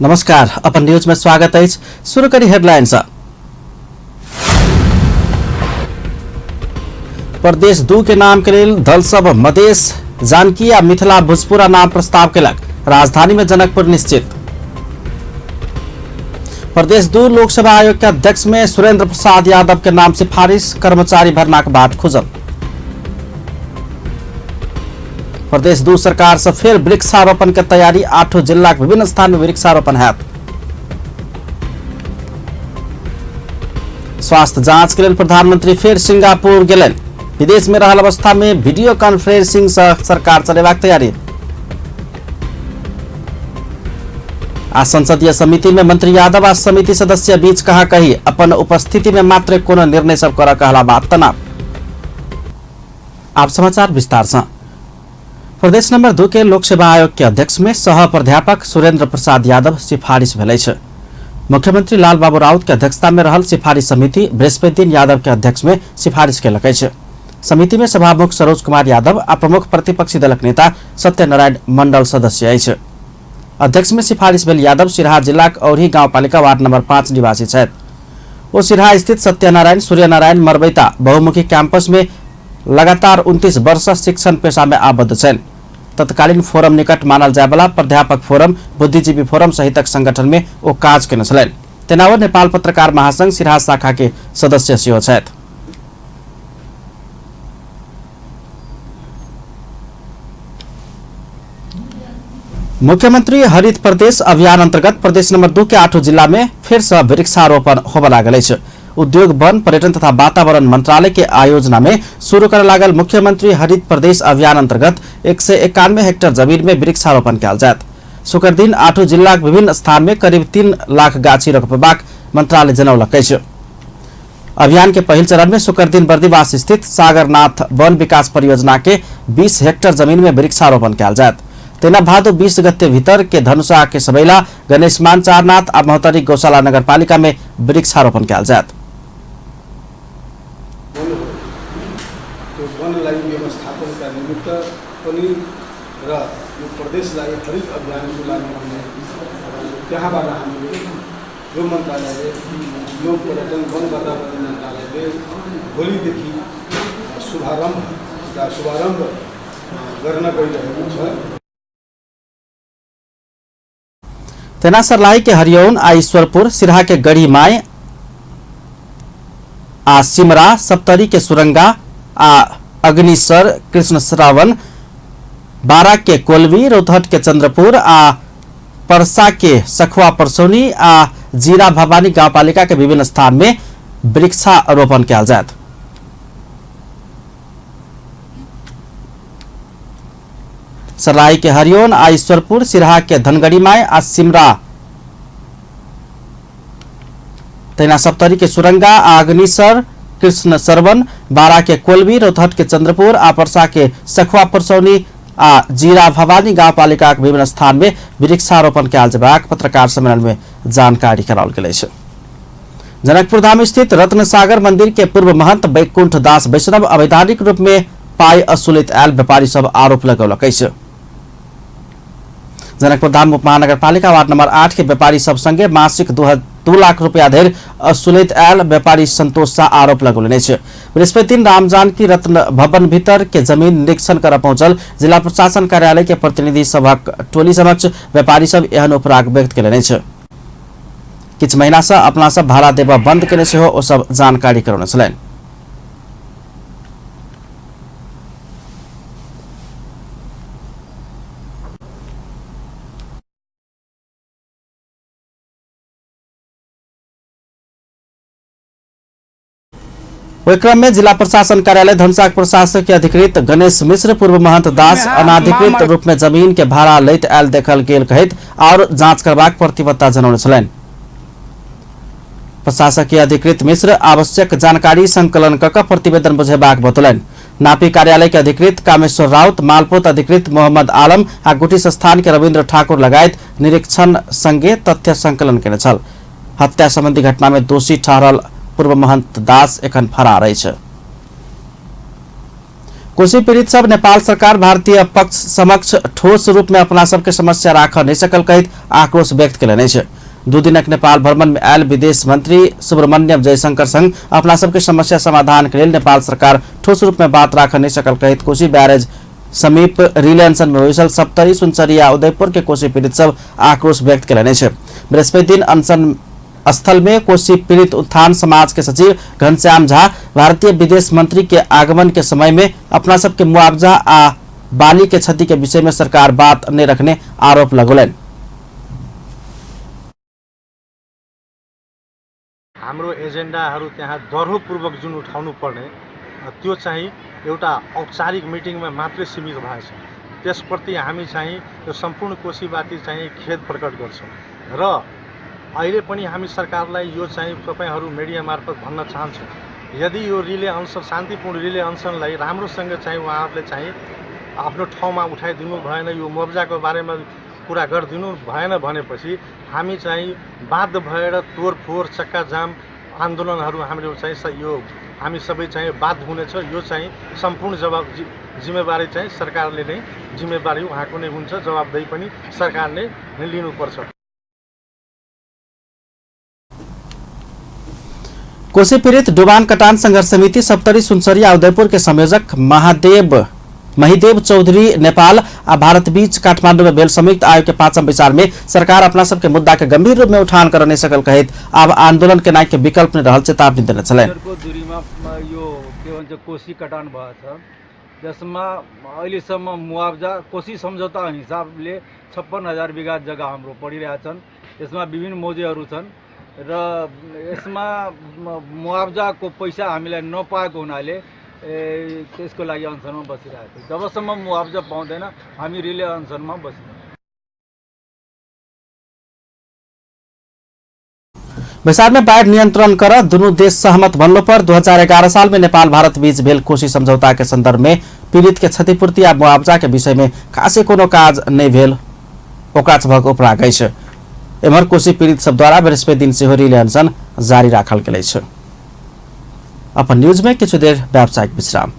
नमस्कार, अपन न्यूज में स्वागत अछि। शुरू करी हेडलाइन सँ। प्रदेश 2 के नाम के लेल दल सब मधेश, जानकी आ मिथिला भोजपुरा नाम प्रस्ताव केलक। राजधानी में जनकपुर निश्चित। प्रदेश 2 लोकसभा आयोग के अध्यक्ष में सुरेंद्र प्रसाद यादव के नाम सिफारिश, कर्मचारी भरना के बाट खुजल। प्रदेश 2 सरकार से फिर वृक्षारोपण के तैयारी, 8 जिला के विभिन्न स्थान में वृक्षारोपण हैत। स्वास्थ्य जांच के लेल प्रधानमंत्री फिर सिंगापुर गेलनि। विदेश में रहल अवस्था में वीडियो कॉन्फ्रेंसिंग से सरकार चलेबाक तैयारी। आ संसदीय समिति में मंत्री यादव आ समिति सदस्य बीच कहा कही, अपन उपस्थिति में मात्र कोनो निर्णय सब कर कहला बात तनाव। आप समाचार विस्तार से। प्रदेश नंबर 2 के लोक सेवा आयोग के अध्यक्ष में सह प्राध्यापक सुरेंद्र प्रसाद यादव सिफारिश भेल अछि। मुख्यमंत्री लाल बाबू राउत के अध्यक्षता में रहल सिफारिश समिति बृहस्पति दिन यादव के अध्यक्ष में सिफारिश केलक अछि। समिति में सभामुख सरोज कुमार यादव आ प्रमुख प्रतिपक्षी दलक नेता सत्यनारायण मंडल सदस्य अछि। अध्यक्ष में सिफारिश भेल यादव सिरहा जिलाक औरही गाउँपालिका वार्ड नंबर 5 निवासी छथि। ओ सिरहा स्थित सत्यनारायण सूर्यनारायण मरबैता बहुमुखी कैंपस में लगातार 29 वर्ष शिक्षण पेशा में आबद्ध छनि। तत्कालीन फोरम निकट मानल जायवाला प्राध्यापक फोरम, बुद्धिजीवी फोरम सहितक संगठन में ओ काज केने छलनि। तेना ओ नेपाल पत्रकार महासंघ सिरहा शाखा के सदस्य सेहो छथि। मुख्यमंत्री हरित प्रदेश अभियान अंतर्गत प्रदेश नंबर 2 के 8 जिला में फिर से वृक्षारोपण होबय लागल अछि। उद्योग, वन, पर्यटन तथा वातावरण मंत्रालय के आयोजना में शुरू करय लागल मुख्यमंत्री हरित प्रदेश अभियान अंतर्गत 191 हेक्टर जमीन में वृक्षारोपण कयल जायत। शुक्र दिन 8 जिलाक विभिन्न स्थान में करीब 3 लाख गाछी रोपबाक मंत्रालय जनौलक अछि। अभियान के पहिल चरण में शुक्र दिन बर्दिवास स्थित सागरनाथ वन विकास परियोजना के 20 हेक्टर जमीन में वृक्षारोपण कयल जायत। तेना भादो 20 गते भीतर के धनुषा के सबैला, गणेशमान, चारनाथ आ महोत्तरी गौशाला नगरपालिका में वृक्षारोपण कयल जायत। त्यो वनलाई व्यवस्थापनका निमित्त पनि र यो प्रदेशलाई हरित अभियानको लागि भन्ने त्यहाँबाट हामीले यो मन्त्रालयले, यो पर्यटन वन वातावरण मन्त्रालयले भोलिदेखि शुभारम्भ गर्न गइरहेको छ। तेना सर्लाही के हरियौन आ ईश्वरपुर, सिरहा के गढ़ीमाई आ सिमरा, सप्तरी के सुरंगा आ अग्निसर, कृष्ण श्रावण, बारा के कोलवी, रौतहट के चंद्रपुर आ परसा के सखुआ परसौनी आ जीरा भवानी गाउँपालिका के विभिन्न स्थान में वृक्षारोपण कयल जायत। सर्लाही के हरियोन आ ईश्वरपुर, सिरहा के धनगढ़ीमाई आ सिमरा, तहिना सप्तरी के सुरंगा आ अग्निसर, कृष्ण सरवन, बारा के कोलवी, रौतहट के चंद्रपुर आ परसा के सखुआ परसौनी आ जीरा भवानी गाउँपालिका के विभिन्न स्थान में वृक्षारोपण कयल जेबाक पत्रकार सम्मेलन में जानकारी कराओल गेल अछि। जनकपुर धाम स्थित रत्नसागर मंदिर के पूर्व महंत बैकुंठ दास वैष्णव अवैधानिक रूप में पाई असुलित आयल व्यापारी सब आरोप लगौलक अछि। जनकपुर धाम उपमहानगरपालिका वार्ड नंबर 8 के व्यापारी सब संगे मासिक 2 लाख रुपया धरि असुलित आयल व्यापारी संतोष शाह आरोप लगौलनि अछि। बृहस्पति दिन रामजानकी रत्न भवन भीतर के जमीन निरीक्षण कर पहुंचल जिला प्रशासन कार्यालय के प्रतिनिधि सभक टोली समक्ष व्यापारी सब एहन उपराग व्यक्त केलनि अछि। किछु महीना से अपना सब भाड़ा देबऽ बंद केने सेहो ओ सब जानकारी करौने छलनि। ओहि क्रम में जिला प्रशासन कार्यालय धनुषाक प्रशासक के अधिकृत गणेश मिश्र पूर्व महंत दास अनाधिकृत रूप में जमीन के भाड़ा लैत आयल देखल गेल कहैत और जांच करबाक प्रतिबद्धता जनौने छलनि। प्रशासकीय अधिकृत मिश्र आवश्यक जानकारी संकलन क क प्रतिवेदन बुझेबाक बतौलनि। नापी कार्यालय के अधिकृत कामेश्वर राउत, मालपोत अधिकृत मोहम्मद आलम आ गुटी संस्थान के रविन्द्र ठाकुर लगायत निरीक्षण संगे तथ्य संकलन केने छल। हत्या संबंधी घटना में दोषी ठहरल पूर्व महंत दास एखन फरार अछि। कोसी पीड़ित सब नेपाल सरकार भारतीय पक्ष समक्ष ठोस रूप में अपना सबके समस्या राख नहीं सकल कहैत आक्रोश व्यक्त केलनि अछि। 2 दिनक नेपाल भ्रमण में आयल विदेश मंत्री सुब्रमण्यम जयशंकर संग अपना सबके समस्या समाधान के लेल नेपाल सरकार ठोस रूप में बात राख नहीं सकल कहैत कोसी बैरेज समीप रिले अनशन में बैसल सप्तरी, सुनसरी आ उदयपुर के कोसी पीड़ित सब आक्रोश व्यक्त केलनि अछि। बृहस्पति दिन अनशन स्थल में कोसी पीड़ित उत्थान समाज के सचिव घनश्याम झा भारतीय विदेश मंत्री के आगमन के समय में अपना सबके मुआवजा आ बाली के क्षति के विषय में सरकार बात नहीं रखने आरोप लगौलनि। हाम्रो एजेन्डाहरू त्यहाँ दह्रोपूर्वक जुन उठाउनु पर्ने त्यो चाहिँ एउटा औपचारिक मिटिङमा मात्रै सीमित भएको छ। त्यसप्रति हामी चाहिँ यो सम्पूर्ण कोसीवासी चाहिँ खेद प्रकट गर्छौँ र अहिले पनि हामी सरकारलाई यो चाहिँ तपाईँहरू मिडिया मार्फत भन्न चाहन्छौँ, यदि यो रिले अनसन, शान्तिपूर्ण रिले अनसनलाई राम्रोसँग चाहिँ उहाँहरूले चाहिँ आफ्नो ठाउँमा उठाइदिनु भएन, यो मुआब्जाको बारेमा कुरा गरिदिनु भएन भनेपछि हामी चाहिँ बाध्य भएर तोडफोड चक्काजाम आन्दोलनहरू हाम्रो चाहिँ यो हामी सबै चाहिँ बाध्य हुनेछ। यो चाहिँ सम्पूर्ण जवाब जिम्मेवारी चाहिँ सरकारले नै, जिम्मेवारी उहाँको नै हुन्छ, जवाबदेही पनि सरकारले नै लिनुपर्छ। कोसी पीड़ित डुबान कटान संघर्ष समिति सप्तरी, सुनसरी आ उदयपुर के संयोजक महिदेव चौधरी नेपाल आ भारत बीच काठमांडू में भेल संयुक्त आयोग के 5म बैसार में सरकार अपना सबके मुद्दा के गंभीर रूप में उठान कर नहीं सकल कहैत आब आंदोलन के नाक के विकल्प नहीं रहल चेतावनी देने छलनि। मीटरको दूरीमा यो के भन्छ कोसी कटान भएको छ, जसमा अहिलेसम्म मुआब्जा कोसी सम्झौता हिसाबले 56,000 बिघा जग्गा हाम्रो परिरहेछन्। यसमा विभिन्न मौजेहरू छन् र यसमा मुआब्जाको पैसा हामीलाई नपाएको हुनाले त्यसको लागि अनसनमा बसिरहेको छ। जबसम्म मुआब्जा पाउँदैन हामी रिले अनसनमा बसिरहन्छौँ। बैसार में बाढ़ नियंत्रण कर दुनू देश सहमत बनलो पर 2011 साल में नेपाल भारत बीच भेल कोसी समझौता के संदर्भ में पीड़ित के क्षतिपूर्ति आ मुआवजा के विषय में खासे कोनो काज नहीं भेल ओकरा सभक उपराग अछि। एम्हर कोसी पीड़ित सब द्वारा बृहस्पति दिन सेहो रिले अनशन जारी राखल गेल अछि। अपन न्यूज में किछु देर व्यावसायिक विश्राम।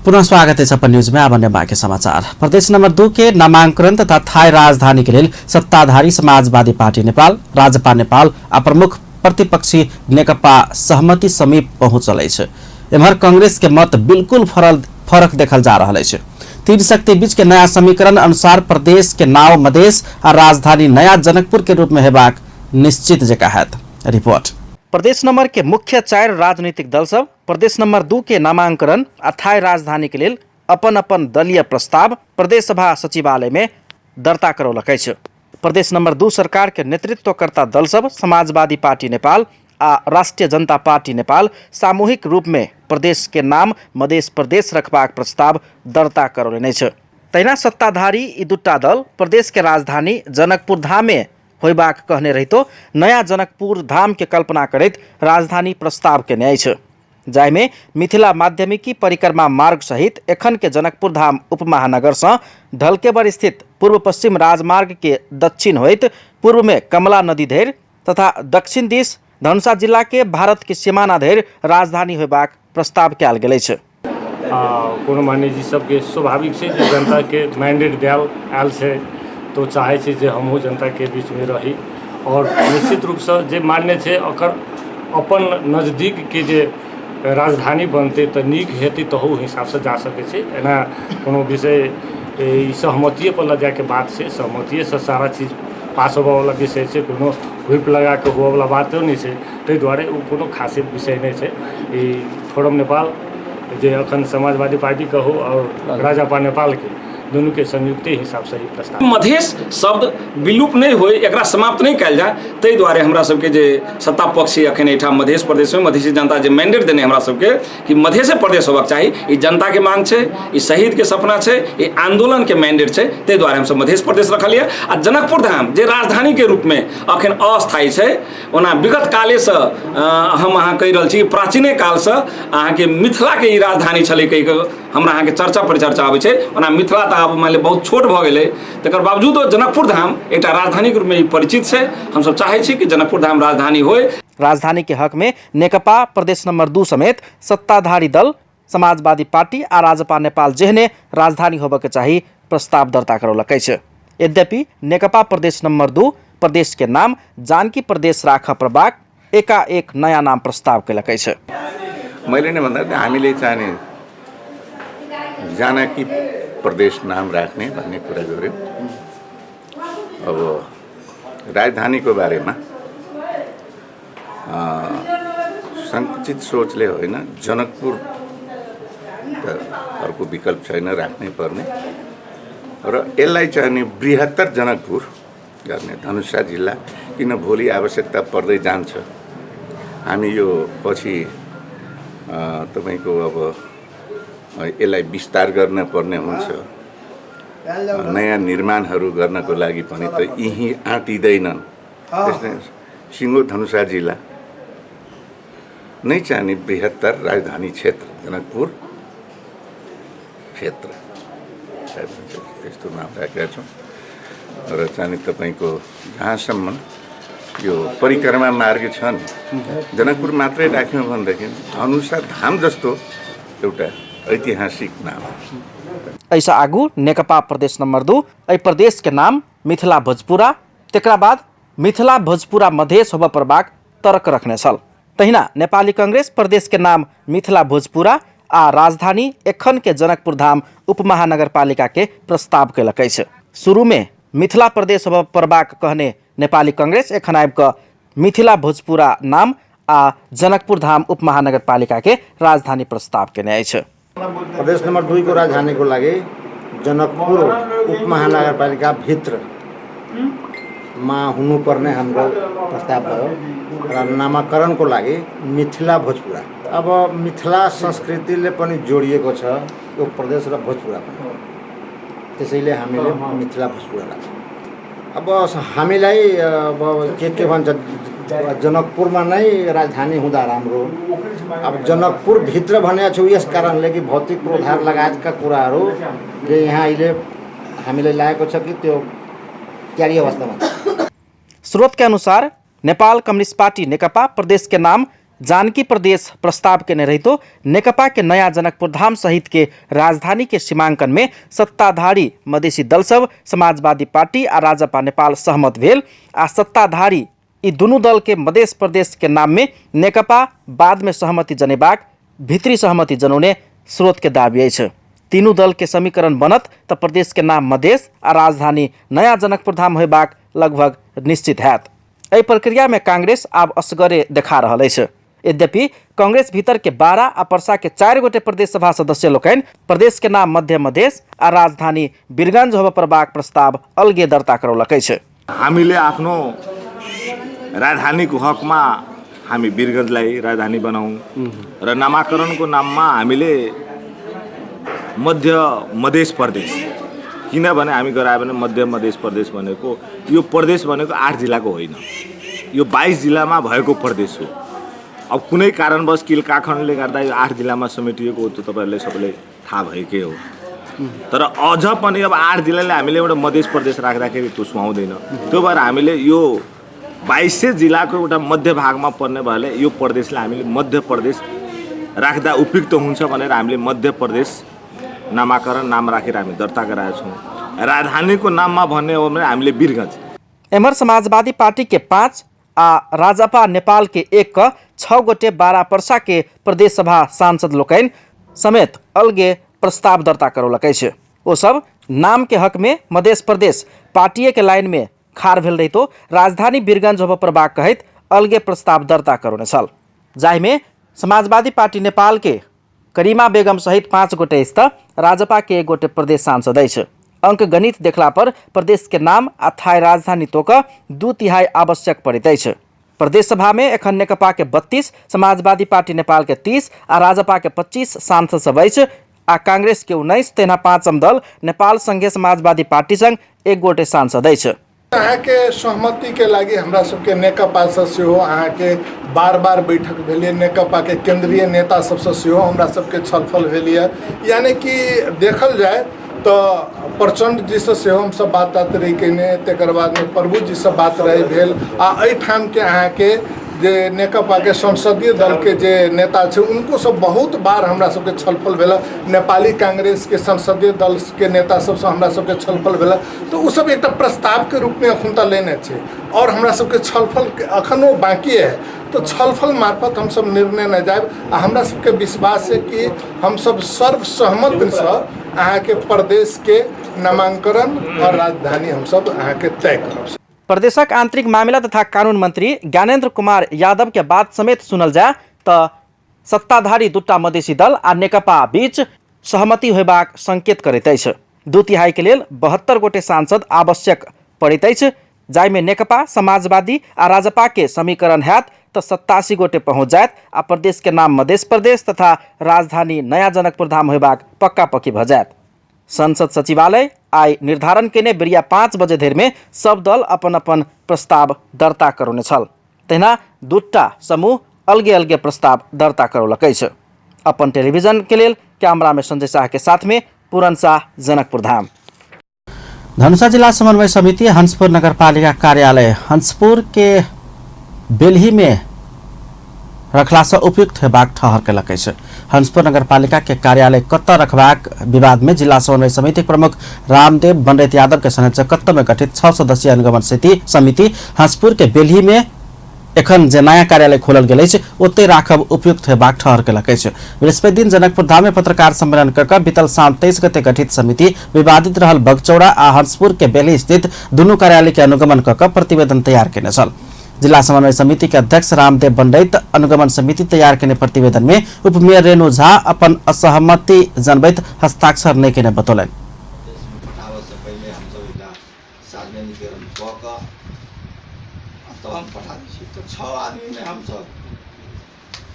पुनः स्वागत अछि अपन न्यूज में। आब अन्य बाँकी समाचार। प्रदेश नंबर 2 के नामांकन तथा थाई राजधानी के लेल सत्ताधारी समाजवादी पार्टी नेपाल, राजपा नेपाल आ प्रमुख प्रतिपक्षी नेकपा सहमति समीप पहुंचल अछि। एम्हर कांग्रेस के मत बिल्कुल फरक देखल जा रहल अछि। तीन शक्ति बीच के नया समीकरण अनुसार प्रदेश के नाव मधेश आ राजधानी नया जनकपुर के रूप में हेबाक निश्चित जकाँ हैत। रिपोर्ट। प्रदेश नंबर के मुख्य 4 राजनीतिक दल सब प्रदेश नंबर 2 के नामांकन आ थाई राजधानी के लेल अपन अपन दलीय प्रस्ताव प्रदेश सभा सचिवालय में दर्ता करौलक अछि। प्रदेश नंबर 2 सरकार के नेतृत्वकर्ता दल सब समाजवादी पार्टी नेपाल आ राष्ट्रिय जनता पार्टी नेपाल सामूहिक रूप में प्रदेश के नाम मधेश प्रदेश रखबाक प्रस्ताव दर्ता करौलनि अछि। तहिना सत्ताधारी ई दूटा दल प्रदेश के राजधानी जनकपुर धाम में होयबाक कहने रहितो नया जनकपुर धाम के कल्पना करैत राजधानी प्रस्ताव केने अछि, जाहिमे मिथिला माध्यमिकी परिक्रमा मार्ग सहित एखन के जनकपुर धाम उपमहानगर सँ ढलकेबर स्थित पूर्व पश्चिम राजमार्ग के दक्षिण होइत पूर्व में कमला नदी धरि तथा दक्षिण दिस धनुषा जिला के भारत के सीमाना धरि राजधानी होयबाक प्रस्ताव कयल गेल अछि। कोनो मान्यजी सबके स्वाभाविक छै जे जनता के मैंडेट देल आयल छै तो चाहै छै जे हमहूँ जनता के बीच में रही और निश्चित रूपसँ जे मान्य छै ओकर अपन नजदीक के जे राजधानी बनतै तऽ नीक हेतै तहू हिसाबसँ जा सकै छै। एना कोनो विषय ई सहमतिए पर लऽ जाइके बात छै, सहमतिएसँ सारा चीज पास होबऽवला विषय छै, कोनो हुइप लगाकऽ हुअवला बातो नहि छै, ताहि दुआरे ओ कोनो खासे विषय नहि छै। ई फोरम नेपाल जे अखन समाजवादी पार्टी कहू और राजापा नेपालके दुनू के संयुक्ते हिसाबसँ ई प्रस्ताव। मधेश शब्द विलुप्त नहि होय, एकरा समाप्त नहि कयल जाय, ताहि दुआरे हमरा सबके जे सत्ता पक्ष अखन एहिठाम मधेश प्रदेशमे मधेशी जनता जे मैंडेट देने हमरा सबके कि मधेशे प्रदेश होबाक चाही, ई जनताके मांग छै, ई शहीदके सपना छै, ई आंदोलनके मैंडेट छै, ताहि दुआरे हमसब मधेश प्रदेश रखलियै। आ जनकपुर धाम जे राजधानीके रूपमे अखन अस्थायी छै, ओना विगत कालेसँ हम अहाँ कहि रहल छी प्राचीने कालसँ अहाँके मिथिलाके ई राजधानी छलै कहि कऽ हमरा अहाँके चर्चा परिचर्चा आबै छै। ओना मिथिला तऽ आब मानि लिअ बहुत छोट भऽ गेलै, तकर बावजूदो जनकपुर धाम एकटा राजधानीके रूपमे ई परिचित छै। हमसब चाहै छी कि जनकपुर धाम राजधानी होय। राजधानी के हक में नेकपा प्रदेश नंबर 2 समेत सत्ताधारी दल समाजवादी पार्टी आ राजपा नेपाल जेहने राजधानी होबऽ के चाही प्रस्ताव दर्ता करौलक अछि। यद्यपि नेकपा प्रदेश नम्बर 2 प्रदेश के नाम जानकी प्रदेश राख परबाक एकाएक नयाँ नाम प्रस्ताव केलक अछि। मैले नै भन्दा हामीले चाहने जानकी प्रदेश नाम राख्ने भन्ने कुरा गऱ्यौँ। अब राजधानीको बारेमा सङ्कुचित सोचले होइन, जनकपुर त अर्को विकल्प छैन, राख्नै पर्ने र यसलाई चाहिँ बृहत्तर जनकपुर गर्ने धनुषा जिल्ला, किन भोलि आवश्यकता पर्दै जान्छ। हामी यो पछि तपाईँको अब यसलाई विस्तार गर्न पर्ने हुन्छ, नयाँ निर्माणहरू गर्नको लागि पनि त यहीँ आँटिँदैनन्। त्यसले सिङ्गो धनुषा जिल्ला नै चाहिने बृहत्तर राजधानी क्षेत्र जनकपुर क्षेत्र, त्यस्तो नाम राखेका छौँ। र चाहिँ तपाईँको जहाँसम्म यो परिक्रमा मार्ग छ नि, जनकपुर मात्रै राख्यौँ भनेदेखि धनुषा धाम जस्तो एउटा ऐतिहासिक नाम। ऐसा आगू नेकपा प्रदेश नम्बर 2 एहि प्रदेश के नाम मिथिला भोजपुरा, तेकरा बाद मिथिला भोजपुरा मधेश होबऽ परबाक तर्क रखने छल। तहिना नेपाली कांग्रेस प्रदेश के नाम मिथिला भोजपुरा आ राजधानी एखन के जनकपुर धाम उपमहानगरपालिका के प्रस्ताव केलक अछि। शुरू में मिथिला प्रदेश होबऽ परबाक कहने नेपाली कांग्रेस एखन आबि कऽ मिथिला भोजपुरा नाम आ जनकपुर धाम उपमहानगरपालिका के राजधानी प्रस्ताव केने अछि। प्रदेश नम्बर 2 को राजधानीको लागि जनकपुर उपमहानगरपालिका भित्रमा हुनुपर्ने हाम्रो प्रस्ताव भयो र नामाकरणको लागि मिथिला भोजपुरा। अब मिथिला संस्कृतिले पनि जोडिएको छ यो प्रदेश र भोजपुरा पनि, त्यसैले हामीले मिथिला भोजपुरा राख्यौँ। अब हामीलाई अब के भन्छ, जनकपुरमा नै राजधानी हुँदा राम्रो। अब जनकपुरभित्र भनेको छु यस कारणले कि भौतिक पूर्वाधार लगायतका कुराहरूले यहाँ अहिले हामीलाई लागेको छ कि त्यो तयारी अवस्थामा छ। स्रोत के अनुसार नेपाल कम्युनिस्ट पार्टी नेकपा प्रदेश के नाम जानकी प्रदेश प्रस्ताव के रहितो नेकपा के नया जनकपुर धाम सहित के राजधानी के सीमांकन में सत्ताधारी मधेसी दल सब समाजवादी पार्टी आ राजपा नेपाल सहमत भेल आ सत्ताधारी ई दुनू दल के मधेश प्रदेश के नाम में नेकपा बाद में सहमति जनेबाक भित्री सहमति जनौने स्रोत के दावी अछि। तीनू दल के समीकरण बनत त प्रदेश के नाम मधेश आ राजधानी नया जनकपुर धाम होयबाक लगभग निश्चित हैत। एहि प्रक्रिया में कांग्रेस आब असगरे देखा रहल अछि। यद्यपि कांग्रेस भीतर के 12 आ परसा के 4 गोटे प्रदेश सभा सदस्य लोकनि प्रदेश के नाम मध्य मधेश आ राजधानी वीरगंज होबऽ परबाक प्रस्ताव अलगे दर्ता करौलक अछि। हामीले आफ्नो राजधानीको हकमा हामी वीरगंजलाई राजधानी बनाउँ र नामाकरणको नाममा हामीले मध्य मधेश प्रदेश, किनभने हामी गरायो भने मध्य मधेश प्रदेश भनेको यो प्रदेश भनेको 8 जिल्लाको होइन, यो 22 जिल्लामा भएको प्रदेश हो। अब कुनै कारणवश किलकाखण्डले गर्दा यो 8 जिल्लामा समेटिएको हो, त्यो तपाईँहरूले सबैलाई थाहा भएकै हो। तर अझ पनि अब 8 जिल्लाले हामीले एउटा मधेस प्रदेश राख्दाखेरि त्यो सुहाउँदैन। त्यो भएर हामीले यो 22 जिल्लाको एउटा मध्य भागमा पर्ने भएले यो प्रदेशलाई हामीले मध्य प्रदेश राख्दा उपयुक्त हुन्छ भनेर हामीले मध्य प्रदेश नामाकरण नाम राखेर हामी दर्ता गराएका छौँ। राजधानीको नाममा भन्ने हो भने हामीले वीरगञ्ज। एमहर समाजवादी पार्टी के 5 आ राजपा नेपाल के 1 क 6 गोटे 12 परसा के प्रदेश सभा सांसद लोकनि समेत अलगे प्रस्ताव दर्ता करौलक अछि। ओ सब नाम के हक में मधेश प्रदेश पार्टीए के लाइन में खार भेल रहितो राजधानी वीरगंज होबऽ परबाक कहैत अलगे प्रस्ताव दर्ता करौने छल, जाहिमे समाजवादी पार्टी नेपाल के करीमा बेगम सहित 5 गोटे अछि त राजपा के 1 गोटे प्रदेश सांसद अछि। अंक गणित देखला पर प्रदेश के नाम आ थाई राजधानी तोक 2/3 आवश्यक पड़ैत अछि। प्रदेश सभा में एखन नेकपा के 32, समाजवादी पार्टी नेपाल के 30 आ राजपा के 25 सांसद सब अछि आ कांग्रेस के 19, तहिना पाँचम दल नेपाल संघीय समाजवादी पार्टी संग 1 गोटे सांसद अछि। अहाँके सहमतिके लागि हमरा सबके नेकपासँ सेहो अहाँके बार बार बैठक भेल, नेकपाके केन्द्रीय नेता सबसँ सेहो हमरा सबके छलफल भेल। यानी कि देखल जाय तऽ प्रचण्ड जीसँ सेहो हमसब बात तात रही कयने, तकर बादमे प्रभुजीसँ बात रही भेल आ एहिठामके अहाँके जे नेकपाके संसदीय दलके जे नेता छै उनको सब बहुत बार हमरा सबके छलफल भेल। नेपाली कांग्रेसके संसदीय दलके नेता सबसँ हमरा सबके छलफल भेल। तऽ ओ सब एकटा प्रस्तावके रूपमे एखन तऽ लेने छै और हमरा सबके छलफल एखनो बाकी है। तो छलफल मार्फत हमसब निर्णय नहि जायब आ हमरा सबके विश्वास है कि हमसब सर्वसहमतिसँ अहाँके प्रदेशके नामांकन और राजधानी हमसब अहाँके तय करब। प्रदेशक आंतरिक मामिला तथा कानून मंत्री ज्ञानेन्द्र कुमार यादव के बात समेत सुनल जाय तऽ सत्ताधारी दूटा मधेसी दल आ नेकपा बीच सहमति होयबाक संकेत करैत अछि। 2/3 के लेल 72 गोटे सांसद आवश्यक पड़ैत अछि, जाहिमे नेकपा, समाजवादी आ राजपा के समीकरण हैत तऽ 87 गोटे पहुँच जायत आ प्रदेश के नाम मधेश प्रदेश तथा राजधानी नया जनकपुर धाम होयबाक पक्का पक्की भऽ जायत। संसद सचिवालय आइ निर्धारण केने बेरिया 5 बजे धरि में सब दल अपन अपन प्रस्ताव दर्ता करौने छल। तहिना दूटा समूह अलगे अलगे प्रस्ताव दर्ता करौलक अछि। अपन टेलीविजन के लेल कैमरा में संजय शाह के साथ में पूरन शाह, जनकपुर धाम। धनुषा जिला समन्वय समिति हंसपुर नगरपालिका कार्यालय हंसपुर के बेलही में रखला से उपयुक्त हेबाक ठहर केलक अछि। हंसपुर नगरपालिका के कार्यालय कतऽ रखबाक विवाद में जिला समन्वय समिति प्रमुख रामदेव बनरैत यादव के संरक्षकत्व में गठित 6 सदस्यीय अनुगमन समिति हंसपुर के बेलही में एखन जे नया कार्यालय खोलल गेल अछि ओतहि राखब उपयुक्त हेबाक ठहर केलक अछि। बृहस्पति दिन जनकपुर धाम में पत्रकार सम्मेलन कऽ कऽ बीतल साउन 23 गते गठित समिति विवादित रहल बगचौड़ा आ हंसपुर के बेलही स्थित दुनू कार्यालय के अनुगमन कऽ कऽ प्रतिवेदन तैयार केने छल। जिला समन्वय समिति के अध्यक्ष रामदेव बनरैत अनुगमन समिति तैयार केने प्रतिवेदन में उपमेयर रेणु झा अपन असहमति जनबैत हस्ताक्षर नहि केने बतौलनि। सार्वजनिकरण कऽ कऽ आ तब हम पठा दै छी। तऽ 6 आदमीमे हमसभ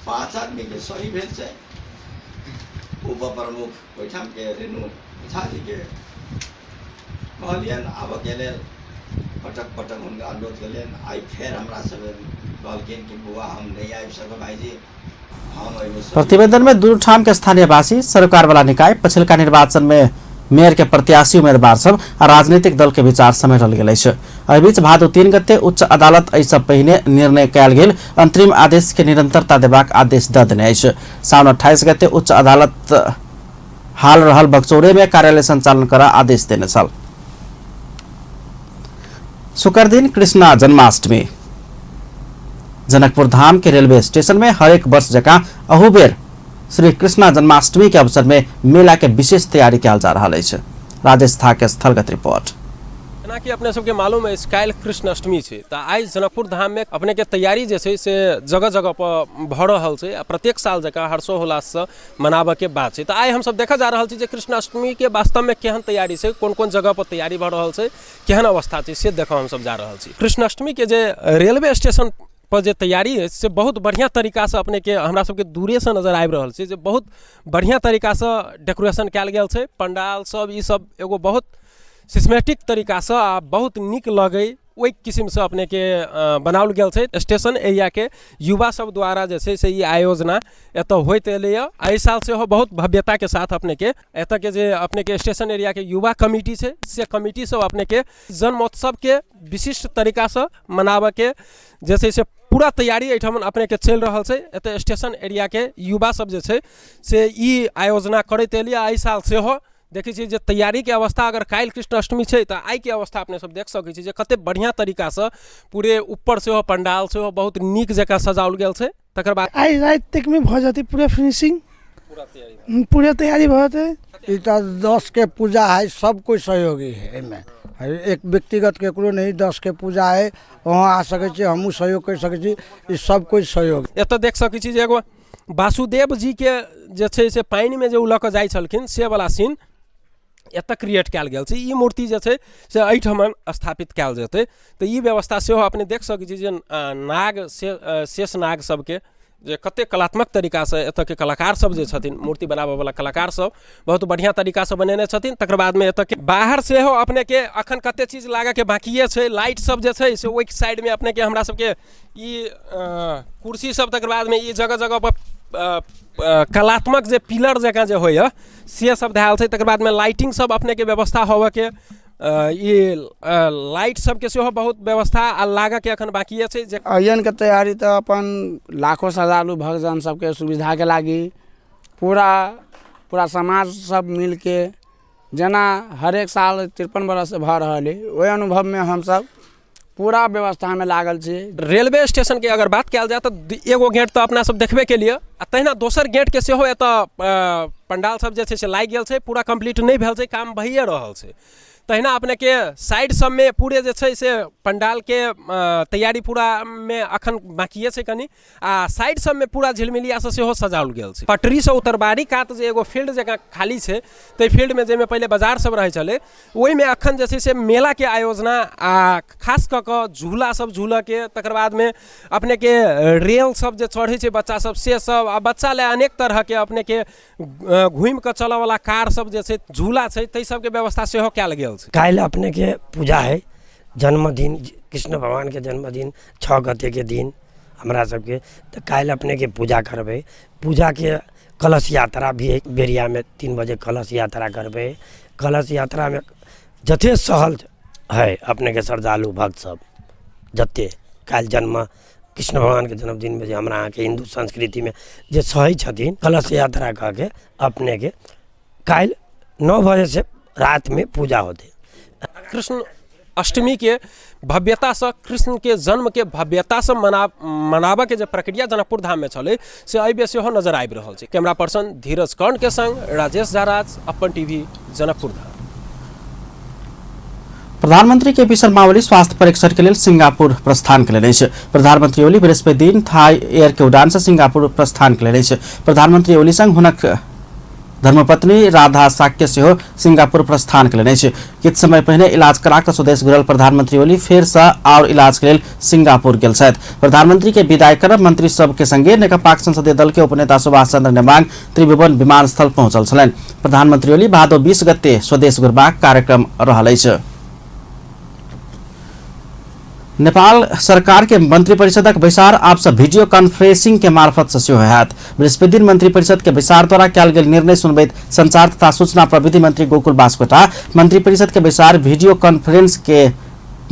5 आदमीके सही भेल छै। उप प्रमुख ओहिठामके रेणु झाजीके कहलियनि आबऽके लेल, पटक पटक हुनका अनुरोध केलियनि। आइ फेर हमरा सब कहलखिन कि बौआ हम नहि आबि सकब भाइजी, हम एहिमे प्रतिवेदन में दू ठाम के स्थानीयवासी, सरकारवाला निकाय, पछिलका निर्वाचन में मेयर के प्रत्याशी उम्मीदवार सब आ राजनीतिक दल के विचार समेटल गेल अछि। एहि बीच भादो 3 गते उच्च अदालत एहि सँ पहिने निर्णय कयल गेल अंतरिम आदेश के निरंतरता देबाक आदेश दऽ देने अछि। साउन 28 गते उच्च अदालत हाल रहल बगचौरे में कार्यालय संचालन करऽ आदेश देने छल। शुक्र दिन कृष्णा जन्माष्टमी। जनकपुर धाम के रेलवे स्टेशन में हरेक वर्ष जकाँ अहू बेर श्री कृष्णा जन्माष्टमी के अवसर में मेला के विशेष तैयारी कयल जा रहल अछि। राजेश झा के स्थलगत रिपोर्ट। जेनाकि अपने सबके मालूम अछि काल्हि कृष्ण अष्टमी छै, तऽ आइ जनकपुर धाममे अपनेके तैयारी जे छै से जगह जगह पर भऽ रहल छै आ प्रत्येक साल जकाँ हर्षोल्लाससँ मनाबऽके बात छै। तऽ आइ हमसब देखऽ जा रहल छी जे कृष्ण अष्टमीके वास्तवमे केहन तैयारी छै, कोन कोन जगह पर तैयारी भऽ रहल छै, केहन अवस्था छै, से देखऽ हमसब जा रहल छी। कृष्ण अष्टमीके जे रेलवे स्टेशन पर जे तैयारी अछि से बहुत बढ़िआँ तरीकासँ अपनेके हमरा सबके दूरेसँ नजर आबि रहल छै जे बहुत बढ़िआँ तरीकासँ डेकोरेशन कयल गेल छै। पंडाल सब ई सब एगो बहुत सिस्टमेटिक तरीकासँ आ बहुत नीक लगै ओहि किसिमसँ अपनेके बनाओल गेल छै। स्टेशन एरियाके युवा सब द्वारा जे छै से ई आयोजना एतऽ होइत एलैए। एहि साल सेहो बहुत भव्यताके साथ अपनेके एतऽके जे अपनेके स्टेशन एरियाके युवा कमिटी छै से कमिटी सब अपनेके जन्मोत्सवके विशिष्ट तरीकासँ मनाबऽके जे छै से पूरा तैयारी एहिठाम अपनेके चलि रहल छै। एतऽ स्टेशन एरियाके युवा सब जे छै से ई आयोजना करैत एलैए। एहि साल सेहो देखै छियै जे तैयारीके अवस्था अगर काल्हि कृष्ण अष्टमी छै तऽ आइके अवस्था अपने सब देख सकै छी जे कते बढ़िआँ तरीकासँ पूरे ऊपर सेहो पंडाल सेहो बहुत नीक जकाँ सजाओल गेल छै। तकर बाद आइ राति तकमे भऽ जेतै पूरा फिनिशिंग, पूरा तैयारी भऽ जेतै। ई तऽ 10 के पूजा है, सब कोइ सहयोगी है एहिमे, एक व्यक्तिगत केकरो नहीं। 10 के पूजा है, अहाँ आ सकै छी, हमहूँ सहयोग करि सकै छी, ई सब कोइ सहयोग। एतऽ देख सकै छी जे एगो वासुदेव जीके जे छै से पानिमे जे ओ लऽ कऽ जाइ छलखिन से वला सीन एतऽ क्रिएट कयल गेल छै। ई मूर्ति जे छै से एहिठाम स्थापित कयल जेतै। तऽ ई व्यवस्था सेहो अपने देख सकै छी जे नाग से शेष नाग सबके जे कतेक कलात्मक तरीकासँ एतऽके कलाकार सब जे छथिन, मूर्ति बनाबऽवला कलाकार सब बहुत बढ़िआँ तरीकासँ बनेने छथिन। तकर बादमे एतऽके बाहर सेहो अपनेके अखन कते चीज लागऽके बाकिए छै। लाइट सब जे छै से ओहि साइडमे अपनेके हमरा सबके ई कुर्सी सब, तकर बादमे ई जगह जगह पर कलात्मक जे पिलर जकाँ जे होइए से सब धयल छै। तकर बादमे लाइटिंग सब अपनेके व्यवस्था होबऽके ई लाइट सबके सेहो बहुत व्यवस्था आ लागऽ के अखन बाकिए छै जे अयनके तैयारी तऽ अपन लाखो श्रद्धालु भक्तजन सबके सुविधाके लागि पूरा पूरा समाज सब मिलके जेना हरेक साल 53 बरससँ भऽ रहल अइ, ओहि अनुभवमे हमसब पूरा व्यवस्थामे लागल छी। रेलवे स्टेशन के अगर बात कयल जाय तऽ एगो गेट तऽ अपना सब देखबे केलियै आ तहिना दोसर गेट के सेहो एतऽ पंडाल सब जे छै से लागि गेल छै, पूरा कम्प्लीट नहि भेल छै, काम भइए रहल छै। तहिना अपनेके साइड सबमे पूरे जे छै से पंडालके तैयारी पूरा मे अखन बाकिए छै कनि, आ साइड सबमे पूरा झिलमिलियासँ सेहो सजाओल गेल छै। पटरीसँ उतरबारी कात जे एगो फील्ड जकाँ खाली छै, ताहि फील्डमे जाहिमे पहिले बाजार सब रहै छलै, ओहिमे अखन जे छै से मेलाके आयोजना आ खास कऽ कऽ झूला सब झूलऽके, तकर बादमे अपनेके रेल सब जे चढ़ै छै बच्चा सब से सब, आ बच्चा लए अनेक तरहके अपनेके घुमि कऽ चलऽवला कार सब जे छै, झूला छै, ताहि सबके व्यवस्था सेहो कयल गेल छै। काल्हि अपनेके पूजा है, जन्मदिन, कृष्ण भगवानके जन्मदिन 6 गतेके दिन हमरा सबके, तऽ काल्हि अपनेके पूजा करबै। पूजाके कलश यात्रा भी है, बेरियामे 3 बजे कलश यात्रा करबै। कलश यात्रामे जते सहल है अपनेके श्रद्धालु भक्त सब जते काल्हि जन्म कृष्ण भगवानके जन्मदिनमे जे हमरा अहाँके हिन्दू संस्कृतिमे जे सहै छथिन, कलश यात्रा कऽ के अपनेके काल्हि 9 बजेसँ रातिमे पूजा होतै। कृष्ण अष्टमी के भव्यतासँ, कृष्ण के जन्म के भव्यतासँ मनाबऽ के जे प्रक्रिया जनकपुर धाम में छलै से एहि बेर सेहो नजर आबि रहल छै। कैमरा पर्सन धीरज कर्ण के संग राजेश झा राज, अपन टीवी, जनकपुर धाम। प्रधानमंत्री के पी शर्मा ओली स्वास्थ्य परीक्षण के लेल सिंगापुर प्रस्थान केलनि अछि। प्रधानमंत्री ओली बृहस्पति दिन थाई एयर के उड़ान से सिंगापुर प्रस्थान केलनि अछि। प्रधानमंत्री ओली संग हुनक धर्मपत्नी राधा साक्य सेहो सिंगापुर प्रस्थान केलनि अछि। किछु समय पहिने इलाज करा कऽ स्वदेश घुरल प्रधानमंत्री ओली फेर से आओर इलाज के लेल सिंगापुर गेल छथि। प्रधानमंत्री के विदाई करब मंत्री सब के संगे नेकपाक संसदीय दल के उपनेता सुभाष चंद्र नेमांग त्रिभुवन विमानस्थल पहुंचल छलनि। प्रधानमंत्री ओली भादो 20 गते स्वदेश घुरबाक कार्यक्रम रहल अछि। नेपाल सरकार के मंत्रिपरिषदक बैसार आब से वीडियो कॉन्फ्रेंसिंग के मार्फत से सेहो होयत। बृहस्पति दिन मंत्रिपरिषद के बैसार द्वारा कयल गेल निर्णय सुनबैत संचार तथा सूचना प्रविधि मंत्री गोकुल बास्कोटा मंत्रिपरिषद के बैसार वीडियो कॉन्फ्रेंस के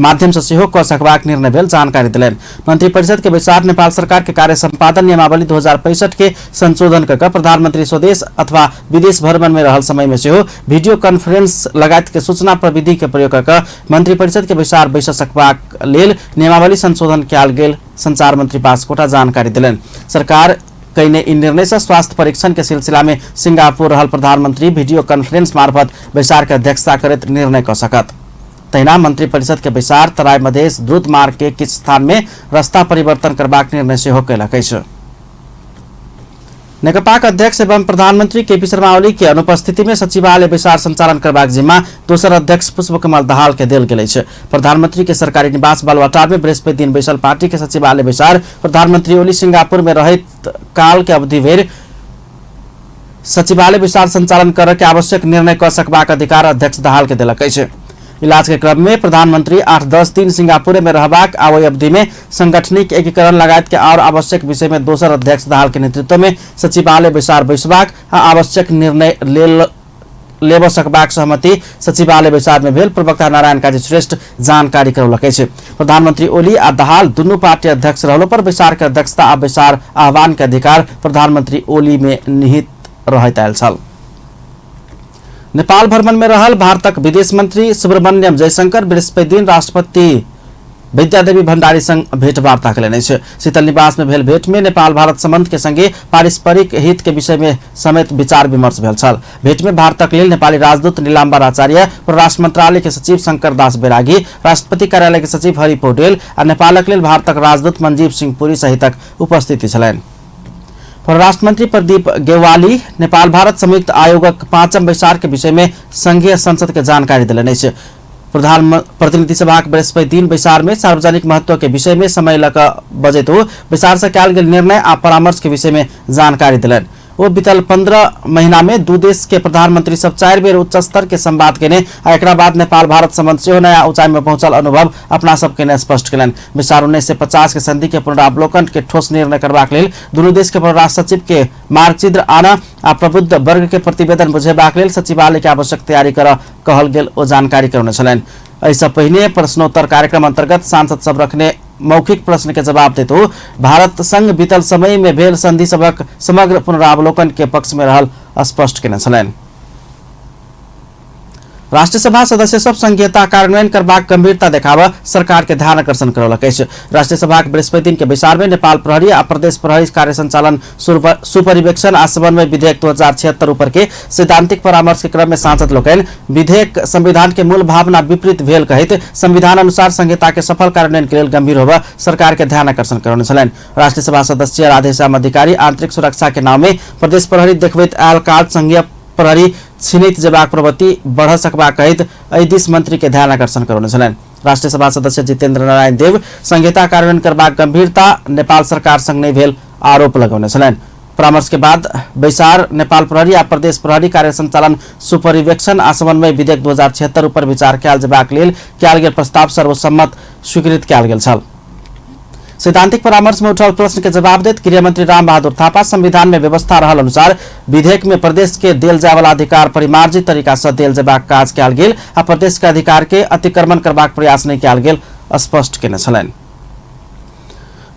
माध्यम से सेहो कऽ सकबाक निर्णय भेल जानकारी देलनि। मंत्रिपरिषद के बैसार नेपाल सरकार के कार्य संपादन नियमावली 2065 के संशोधन कऽ प्रधानमंत्री स्वदेश अथवा विदेश भ्रमण में रहल समय में सेहो वीडियो कॉन्फ्रेंस लगायत के सूचना प्रविधि के प्रयोग कऽ मंत्रिपरिषद के बैसार बैस सकबाक लेल नियमावली संशोधन कयल गेल संचार मंत्री बास्कोटा जानकारी देलनि। सरकार कयने ई निर्णय से स्वास्थ्य परीक्षण के सिलसिला में सिंगापुर रहल प्रधानमंत्री वीडियो कॉन्फ्रेंस मार्फत बैसार के अध्यक्षता करैत निर्णय कऽ सकत। तहिना मंत्रिपरिषद के बैसार तराई मधेश द्रुत मार्ग के किछु स्थान में रास्ता परिवर्तन करबाक निर्णय सेहो कयलक अछि। नेकपाक अध्यक्ष एवं प्रधानमंत्री केपी शर्मा ओली के अनुपस्थिति में सचिवालय बैसार संचालन करबाक जिम्मा दोसर अध्यक्ष पुष्पकमल दाहाल के देल गेल अछि। प्रधानमंत्री के सरकारी निवास बालुवाटार में बृहस्पति दिन बैसल पार्टी के सचिवालय बैसार प्रधानमंत्री ओली सिंगापुर में रहैत काल के अवधि भरि सचिवालय बैसार संचालन करऽ के आवश्यक निर्णय कऽ सकबाक अधिकार अध्यक्ष दाहाल के देलक अछि। इलाज के क्रम में प्रधानमंत्री 8-10 दिन सिंगापुर में रहबाक आ ओहि अवधि में सांगठनिक एकीकरण लगायत के और आवश्यक विषय में दोसर अध्यक्ष दाहाल के नेतृत्व में सचिवालय बैसार बैसबाक आ आवश्यक निर्णय लेबऽ सकबाक सहमति सचिवालय बैसार में भेल प्रवक्ता नारायण काजी श्रेष्ठ जानकारी करौलक अछि। प्रधानमंत्री ओली आ दाहाल दुनू पार्टी अध्यक्ष रहलो पर बैसार के अध्यक्षता आ बैसार आह्वान के अधिकार प्रधानमंत्री ओली में निहित रहैत आयल छल। नेपाल भ्रमण में रहल भारतक विदेश मंत्री सुब्रमण्यम जयशंकर बृहस्पति दिन राष्ट्रपति विद्यादेवी भण्डारी संग भेंटवार्ता केलनि अछि। शीतल निवास में भेल भेंट में नेपाल भारत संबंध के संगे पारस्परिक हित के विषय में समेत विचार विमर्श भेल छल। भेंट में भारतक लेल नेपाली राजदूत नीलाम्बर आचार्य, परराष्ट्र मंत्रालय के सचिव शंकर दास बैरागी, राष्ट्रपति कार्यालय के सचिव हरि पौडेल आ नेपालक लेल भारतक राजदूत मंजीव सिंह पुरी सहितक उपस्थिति छलनि। परराष्ट्र मंत्री प्रदीप गेवाली नेपाल भारत संयुक्त आयोगक 5म बैसार के विषय में संघीय संसद के जानकारी देलनि अछि। प्रतिनिधि सभाक बृहस्पति दिन बैसार में सार्वजनिक महत्व के विषय में समय लऽ कऽ बजैत ओ बैसार से कयल गेल निर्णय आ परामर्श के विषय में जानकारी देलनि। ओ बीतल 15 महीना में दू देश के प्रधानमंत्री सब 4 बेर उच्च स्तर के संवाद केने आ एकरा बाद नेपाल भारत संबंध सेहो नया ऊंचाई में पहुंचल अनुभव अपना सब के स्पष्ट केलनि। बैसार 1950 के संधि के पुनरावलोकन के ठोस निर्णय करबाक लेल दुनू देश के परराष्ट्र सचिव के मार्गचित्र आना आ प्रबुद्ध वर्ग के प्रतिवेदन बुझेबाक लेल सचिवालय के आवश्यक तैयारी कर कहल गेल ओ जानकारी करौने छलनि। एहिसँ पहिने प्रश्नोत्तर कार्यक्रम अंतर्गत सांसद सब रखने मौखिक प्रश्न के जवाब देत ओ भारत संग बीतल समय में भेल संधि सभक समग्र पुनरावलोकन के पक्ष में रहल स्पष्ट केने छलनि। राष्ट्रीय सभा सदस्य सब संघीयता कार्यान्वयन करबाक गंभीरता देखाब सरकार के ध्यान आकर्षण करौलक अछि। राष्ट्रीय सभाक बृहस्पति दिन के बैसार में नेपाल प्रहरी आ प्रदेश प्रहरी कार्य संचालन सुपरिवेक्षण आ समन्वय विधेयक 2076 ऊपर के सैद्धांतिक परामर्श के क्रम में सांसद लोकनि विधेयक संविधान के मूल भावना विपरीत भेल कहैत संविधान अनुसार संहिता के सफल कार्यान्वयन के लेल गंभीर होबय सरकार के ध्यान आकर्षण करौने छलनि। राष्ट्रीय सभा सदस्य राधेश्याम अधिकारी आंतरिक सुरक्षा के नाम में प्रदेश प्रहरी देखबैत आयल काज संघीय प्रहरी छिनित जेबाक प्रवृत्ति बढ़ सकबाक कहैत एहि दिस मंत्री के ध्यान आकर्षण करौने छलनि। राष्ट्रीय सभा सदस्य जितेंद्र नारायण देव संहिता कार्यान्वयन करबाक गंभीरता नेपाल सरकार संग नहि भेल आरोप लगौने छलनि। परामर्श के बाद बैसार नेपाल प्रहरी आ प्रदेश प्रहरी कार्य संचालन सुपरिवेक्षण आ समन्वय विधेयक 2076 ऊपर विचार कयल जेबाक लेल कयल गेल प्रस्ताव सर्वसम्मत स्वीकृत कयल गेल छल। सैद्धांतिक परामर्श में उठल प्रश्न के जवाब देत गृहमंत्री राम बहादुर थापा संविधान में व्यवस्था रहल अनुसार विधेयक में प्रदेश के देल जाय वाला अधिकार परिमार्जित तरीका से देल जेबाक काज कयल गेल आ प्रदेश के अधिकार के अतिक्रमण करबाक प्रयास नहि कयल गेल स्पष्ट केने छलनि।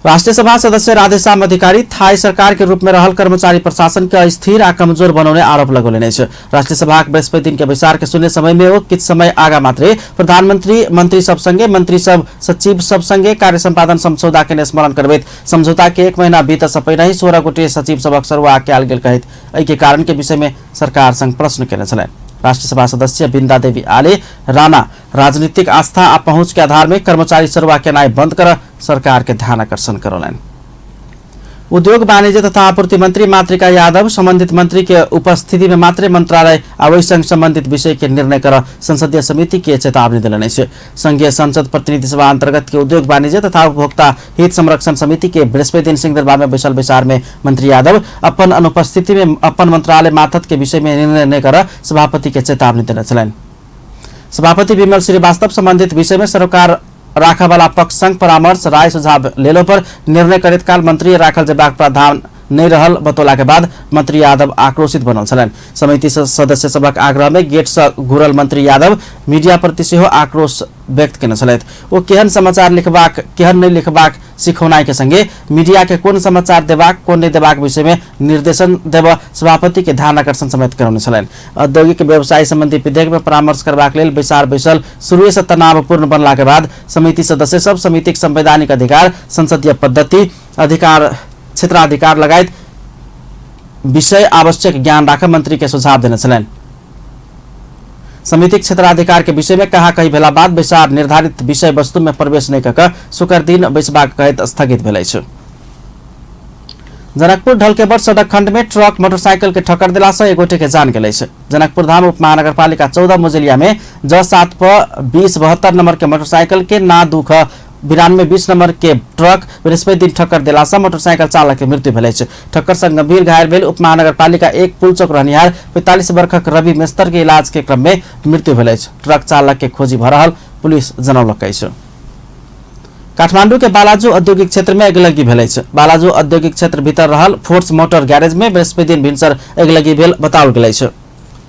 राष्ट्रीय सभा सदस्य राधेश्याम अधिकारी थाई सरकार के रूप में रहल कर्मचारी प्रशासन के अस्थिर आ कमजोर बनौने आरोप लगौलनि अछि। राष्ट्रीय सभाक बृहस्पति दिन के बैसार के शून्य समय में ओ किछु समय आगा मात्रे प्रधानमंत्री मंत्री सब संगे मंत्री सब सचिव सब संगे कार्य संपादन समझौता के स्मरण करबैत समझौता के 1 महीना बीत से पहिने 16 गोटे सचिव सबक सरुआ कयल गेल कहैत एहि के कारण के विषय में सरकार संग प्रश्न केने छलनि। राष्ट्रीय सभा सदस्य बिंदा देवी आले राणा राजनीतिक आस्था आ पहुंच के आधार में कर्मचारी सरुआ केनाइ बंद कर सरकार के ध्यान आकर्षण करौलनि। उद्योग वाणिज्य तथा आपूर्ति मंत्री मातृका यादव संबंधित मंत्री के उपस्थिति में मात्रे मंत्रालय आ ओहि संग संबंधित विषय के निर्णय कर संसदीय समिति के चेतावनी देलनि अछि। संघीय संसद प्रतिनिधि सभा अंतर्गत के उद्योग वाणिज्य तथा उपभोक्ता हित संरक्षण समिति के बृहस्पति दिन सिंहदरबार में बैसल बैसार में मंत्री यादव अपन अनुपस्थिति में अपन मंत्रालय माथत के विषय में निर्णय नहि कर सभापति के चेतावनी देने छलनि। सभापति विमल श्रीवास्तव संबंधित विषय में सरकार राखवाला पक्ष संग परामर्श राय सुझाव लेलो पर निर्णय करैत काल मंत्री राखल जेबाक प्रावधान नहि रहल बतौला के बाद मंत्री यादव आक्रोशित बनल छलनि। समिति सदस्य सभक आग्रह में गेट से घुरल मंत्री यादव मीडिया प्रति सेहो आक्रोश व्यक्त केने छलथि। ओ केहन समाचार लिखबाक केहन नहि लिखबाक सिखौनाइ के संगे मीडिया के कोन समाचार देबाक कोन नहि देबाक विषय में निर्देशन देब सभापति के ध्यान आकर्षण समेत करौने छलनि। औद्योगिक व्यवसाय संबंधी विधेयक में परामर्श करबाक लेल बैसार बैसल शुरुए से तनावपूर्ण बनला के बाद समिति सदस्य सब समितिक संवैधानिक अधिकार संसदीय पद्धति अधिकार क्षेत्राधिकार लगायत विषय आवश्यक ज्ञान राख मंत्री के सुझाव देने छलनि। समितिक क्षेत्राधिकार के विषय में कहा कही भेला बाद बैसार निर्धारित विषय वस्तु में प्रवेश नहि कऽ शुक्र दिन बैसबाक कहैत स्थगित भेल अछि। जनकपुर ढलकेबर सड़क खंड में ट्रक मोटरसाइकिल के ठक्कर देला से एक गोटे के जान गेल अछि। जनकपुर धाम उप महानगरपालिका 14 मुजलिया में ज 7 प 2072 नंबर के मोटरसाइकिल के ना 2 ख 9220 नंबर के ट्रक बृहस्पति दिन ठक्कर देला से मोटरसाइकिल चालक के मृत्यु भेल अछि। ठक्कर संग गंभीर घायल भेल उप महानगरपालिका 1 पुलचौक रहनिहार 45 वर्षक रवि मेस्तर के इलाज के क्रम में मृत्यु भेल अछि। ट्रक चालक के खोजी भऽ रहल पुलिस जनौलक अछि। काठमांडू के बालाजू औद्योगिक क्षेत्र में अगिलगी भेल अछि। बालाजू औद्योगिक क्षेत्र भीतर रहल फोर्स मोटर गैरेज में बृहस्पति दिन भिनसर अगिलगी भेल बताओल गेल अछि।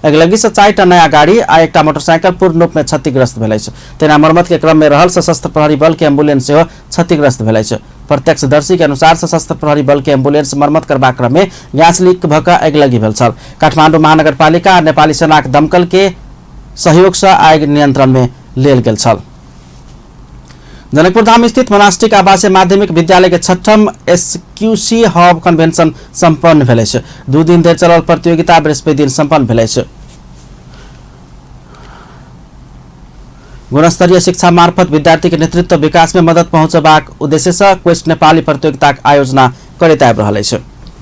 अगिलगी से 4टा नया गाड़ी आ एकटा मोटरसाइकिल पूर्ण रूप में क्षतिग्रस्त भेल अछि। तेना मरम्मत के क्रम में रहल सशस्त्र प्रहरी बल के एम्बुलेंस सेहो क्षतिग्रस्त भेल अछि। प्रत्यक्षदर्शी के अनुसार सशस्त्र प्रहरी बल के एम्बुलेंस मरम्मत करबाक क्रम में गैस लीक भऽ कऽ अगिलगी भेल छल। काठमांडू महानगरपालिका आ नेपाली सेनाक दमकल के सहयोग से आगि नियंत्रण में लेल गेल छल। जनकपुर धाम स्थित मोनास्टिक आवासीय माध्यमिक विद्यालय के 6ठम एसक्यूसी हब कन्वेंशन संपन्न भेल अछि। 2 दिन धरि चलल प्रतियोगिता बृहस्पति दिन संपन्न भेल अछि। गुणस्तरीय शिक्षा मार्फत विद्यार्थी के नेतृत्व विकास में मदद पहुंचबाक उद्देश्य से क्वेस्ट नेपाली प्रतियोगिताक आयोजना करैत आबि रहल अछि।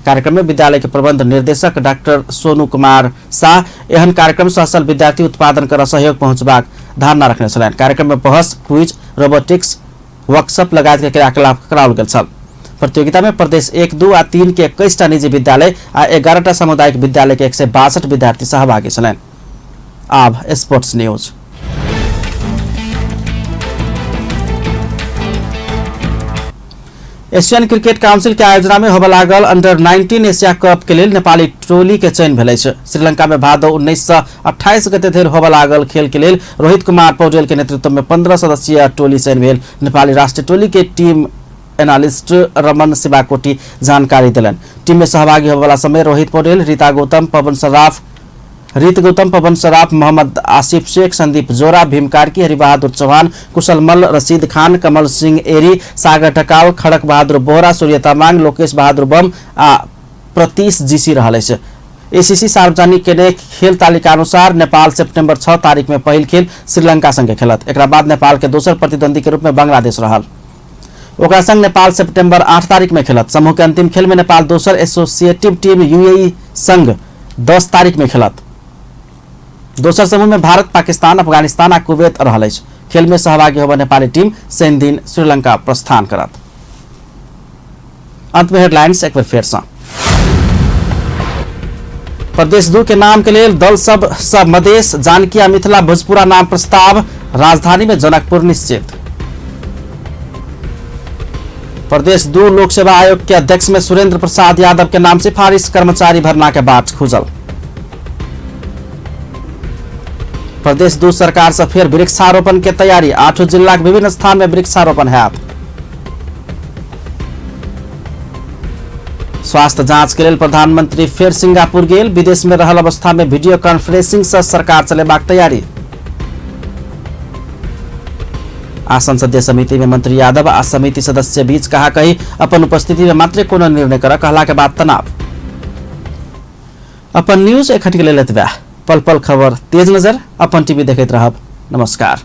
कार्यक्रम में विद्यालय के प्रबंध निर्देशक डॉक्टर सोनू कुमार शाह एहन कार्यक्रम से असल विद्यार्थी उत्पादन कर सहयोग पहुंचबाक धारणा रखने छलनि। कार्यक्रम में बहस, क्विज, रोबोटिक्स, वर्कशॉप लगायत के क्रियाकलाप कराओल गेल छल। प्रतियोगिता में प्रदेश 1, 2 आ 3 के 21 टा निजी विद्यालय आ 11 टा सामुदायिक विद्यालय के 162 विद्यार्थी सहभागी छलनि। आब sports news. Asian cricket council के आयोजना में होबय लागल अंडर 19 एशिया कप के लेल नेपाली टोली के चयन भेल अछि। श्रीलंका में भादो 19 से 28 गते धरि होबय लागल खेल के लेल रोहित कुमार पौडेल के नेतृत्व में 15 सदस्यीय टोली चयन भेल। नेपाली राष्ट्रीय टोली के टीम एनालिस्ट रमन शिवाकोटी जानकारी देलनि। टीम में सहभागी होबय समय रोहित पौडेल, रीता गौतम, पवन सराफ, रीत गौतम, पवन सराफ, मोहम्मद आसिफ शेख, संदीप जोरा, भीम कार्की, हरिबहादुर चौहान, कुशल मल्ल, रशीद खान, कमल सिंह एरी, सागर ढकाल, खड़क बहादुर बोहरा, सूर्य तामाङ, लोकेश बहादुर बम आ प्रतीश जीसी रहल अछि। एसीसी सार्वजनिक केने खेल तालिका अनुसार नेपाल सेप्टेम्बर 6 तारीख में पहिल खेल श्रीलंका संगे खेलत। एकरा बाद नेपाल के दोसर प्रतिद्वंदी के रूप में बांग्लादेश रहल। ओकरा संग नेपाल सेप्टेम्बर 8 तारीख में खेलत। समूह के अंतिम खेल में नेपाल दोसर एसोसिएटिव टीम यूएई संग 10 तारीख में खेलत। दोसर समूह में भारत, पाकिस्तान, अफगानिस्तान आ कुवैत रहल अछि। खेल में सहभागी होबय नेपाली टीम शनि दिन श्रीलंका प्रस्थान करत। अंत में हेडलाइंस एक बेर फेर सँ। प्रदेश 2 के नाम के लेल दल सब सब मधेश, जानकी आ मिथिला भोजपुरा नाम प्रस्ताव, राजधानी में जनकपुर निश्चित। प्रदेश 2 लोक सेवा आयोग के अध्यक्ष में सुरेंद्र प्रसाद यादव के नाम सिफारिश, कर्मचारी भरना के बाट खुजल। प्रदेश 2 सरकार से फिर वृक्षारोपण के तैयारी, 8 जिला के विभिन्न स्थान में वृक्षारोपण हैत। स्वास्थ्य जांच के लेल प्रधानमंत्री फिर सिंगापुर गेल, विदेश में रहल अवस्था में वीडियो कॉन्फ्रेंसिंग से सरकार चलेबाक तैयारी। आ संसदीय समिति में मंत्री यादव आ समिति सदस्य बीच कहा कही अपन उपस्थिति में मात्र कोनो निर्णय कर कहला के बाद तनाव। अपन न्यूज एखन के लेल एतबे। पल पल खबर तेज नजर अपन टीवी देखैत रहब। नमस्कार।